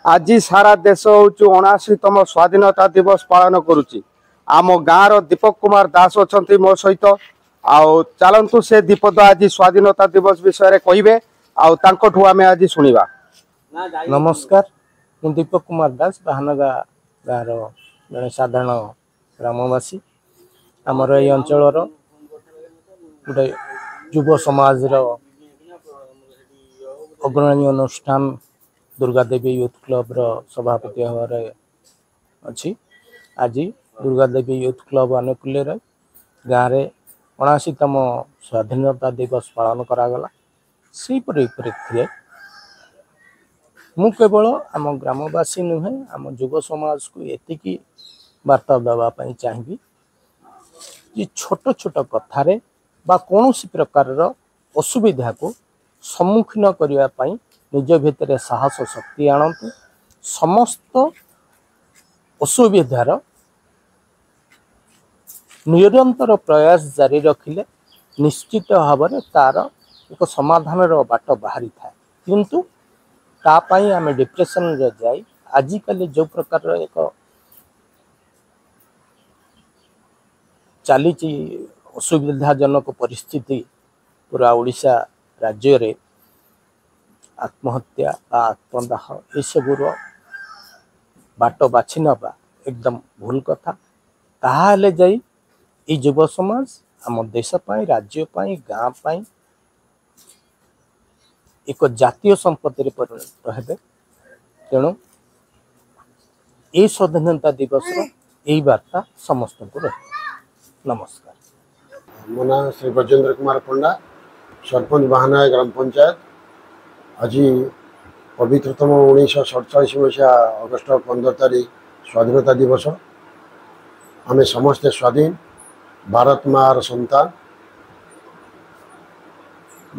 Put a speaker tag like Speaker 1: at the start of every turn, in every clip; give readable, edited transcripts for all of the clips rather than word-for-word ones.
Speaker 1: ଆଜି ସାରା ଦେଶ ହେଉଛି 79ତମ ସ୍ୱାଧୀନତା ଦିବସ ପାଳନ କରୁଛି। ଆମ ଗାଁର ଦୀପକ କୁମାର ଦାସ ଅଛନ୍ତି ମୋ ସହିତ। ଆଉ ଚାଲନ୍ତୁ, ସେ ଦୀପକ ଆଜି ସ୍ୱାଧୀନତା ଦିବସ ବିଷୟରେ କହିବେ ଆଉ ତାଙ୍କଠୁ ଆମେ ଆଜି ଶୁଣିବା।
Speaker 2: ନମସ୍କାର, ମୁଁ ଦୀପକ କୁମାର ଦାସ, ବାହାନଗା ଗାଁର ଜଣେ ସାଧାରଣ ଗ୍ରାମବାସୀ। ଆମର ଏଇ ଅଞ୍ଚଳର ଗୋଟେ ଯୁବ ସମାଜର ଅଗ୍ରଣୀ ଅନୁଷ୍ଠାନ ଦୁର୍ଗାଦେବୀ ୟୁଥ୍ କ୍ଲବର ସଭାପତି ଭାବରେ ଅଛି। ଆଜି ଦୁର୍ଗାଦେବୀ ୟୁଥ୍ କ୍ଲବ ଆନୁକୂଲ୍ୟରେ ଗାଁରେ 79ତମ ସ୍ୱାଧୀନତା ଦିବସ ପାଳନ କରାଗଲା। ସେଇ ପରିପ୍ରେକ୍ଷୀରେ ମୁଁ କେବଳ ଆମ ଗ୍ରାମବାସୀ ନୁହେଁ, ଆମ ଯୁବ ସମାଜକୁ ଏତିକି ବାର୍ତ୍ତା ଦେବା ପାଇଁ ଚାହିଁବି ଯେ ଛୋଟ ଛୋଟ କଥାରେ ବା କୌଣସି ପ୍ରକାରର ଅସୁବିଧାକୁ ସମ୍ମୁଖୀନ କରିବା ପାଇଁ ନିଜ ଭିତରେ ସାହସ ଶକ୍ତି ଆଣନ୍ତୁ। ସମସ୍ତ ଅସୁବିଧାର ନିରନ୍ତର ପ୍ରୟାସ ଜାରି ରଖିଲେ ନିଶ୍ଚିତ ଭାବରେ ତାର ଏକ ସମାଧାନର ବାଟ ବାହାରିଥାଏ। କିନ୍ତୁ ତା ପାଇଁ ଆମେ ଡିପ୍ରେସନରେ ଯାଇ ଆଜିକାଲି ଯେଉଁ ପ୍ରକାରର ଏକ ଚାଲିଛି ଅସୁବିଧାଜନକ ପରିସ୍ଥିତି ପୁରା ଓଡ଼ିଶା ରାଜ୍ୟରେ, ଆତ୍ମହତ୍ୟା ବା ଆତ୍ମଦାହ ଏସବୁର ବାଟ ବାଛି ନେବା ଏକଦମ ଭୁଲ କଥା। ତାହାହେଲେ ଯାଇ ଏଇ ଯୁବ ସମାଜ ଆମ ଦେଶ ପାଇଁ, ରାଜ୍ୟ ପାଇଁ, ଗାଁ ପାଇଁ ଏକ ଜାତୀୟ ସମ୍ପତ୍ତିରେ ପରିଣତ ହେବେ। ତେଣୁ ଏଇ ସ୍ୱାଧୀନତା ଦିବସର ଏଇ ବାର୍ତ୍ତା ସମସ୍ତଙ୍କୁ ରହିବ। ନମସ୍କାର।
Speaker 3: ମୋ ନାଁ ଶ୍ରୀ ବ୍ରଜେନ୍ଦ୍ର କୁମାର ପଣ୍ଡା, ସରପଞ୍ଚ, ବାହାନଗା ଗ୍ରାମ ପଞ୍ଚାୟତ। ଆଜି ପବିତ୍ରତମ 1947 ମସିହା ଅଗଷ୍ଟ 15 ତାରିଖ ସ୍ୱାଧୀନତା ଦିବସ। ଆମେ ସମସ୍ତେ ସ୍ୱାଧୀନ ଭାରତ ମାର ସନ୍ତାନ।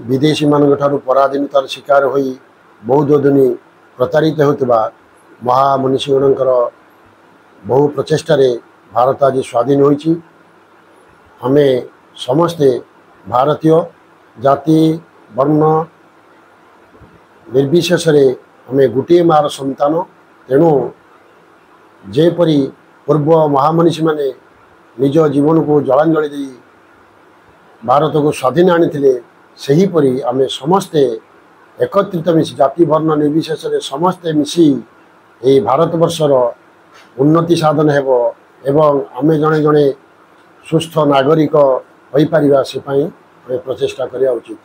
Speaker 3: ବିଦେଶୀମାନଙ୍କ ଠାରୁ ପରାଧୀନତାର ଶିକାର ହୋଇ ବହୁତ ଦିନ ପ୍ରତାରିତ ହେଉଥିବା ମହାମନୀଷୀଗଣଙ୍କର ବହୁ ପ୍ରଚେଷ୍ଟାରେ ଭାରତ ଆଜି ସ୍ୱାଧୀନ ହୋଇଛି। ଆମେ ସମସ୍ତେ ଭାରତୀୟ, ଜାତି ବର୍ଣ୍ଣ ନିର୍ବିଶେଷରେ ଆମେ ଗୋଟିଏ ମାର ସନ୍ତାନ। ତେଣୁ ଯେପରି ପୂର୍ବ ମହାମନୀଷୀମାନେ ନିଜ ଜୀବନକୁ ଜଳାଞ୍ଜଳି ଦେଇ ଭାରତକୁ ସ୍ୱାଧୀନ ଆଣିଥିଲେ, ସେହିପରି ଆମେ ସମସ୍ତେ ଏକତ୍ରିତ ମିଶି, ଜାତି ବର୍ଣ୍ଣ ନିର୍ବିଶେଷରେ ସମସ୍ତେ ମିଶି ଏହି ଭାରତବର୍ଷର ଉନ୍ନତି ସାଧନ ହେବ ଏବଂ ଆମେ ଜଣେ ଜଣେ ସୁସ୍ଥ ନାଗରିକ ହୋଇପାରିବା, ସେ ପାଇଁ ଆମେ ପ୍ରଚେଷ୍ଟା କରିବା ଉଚିତ।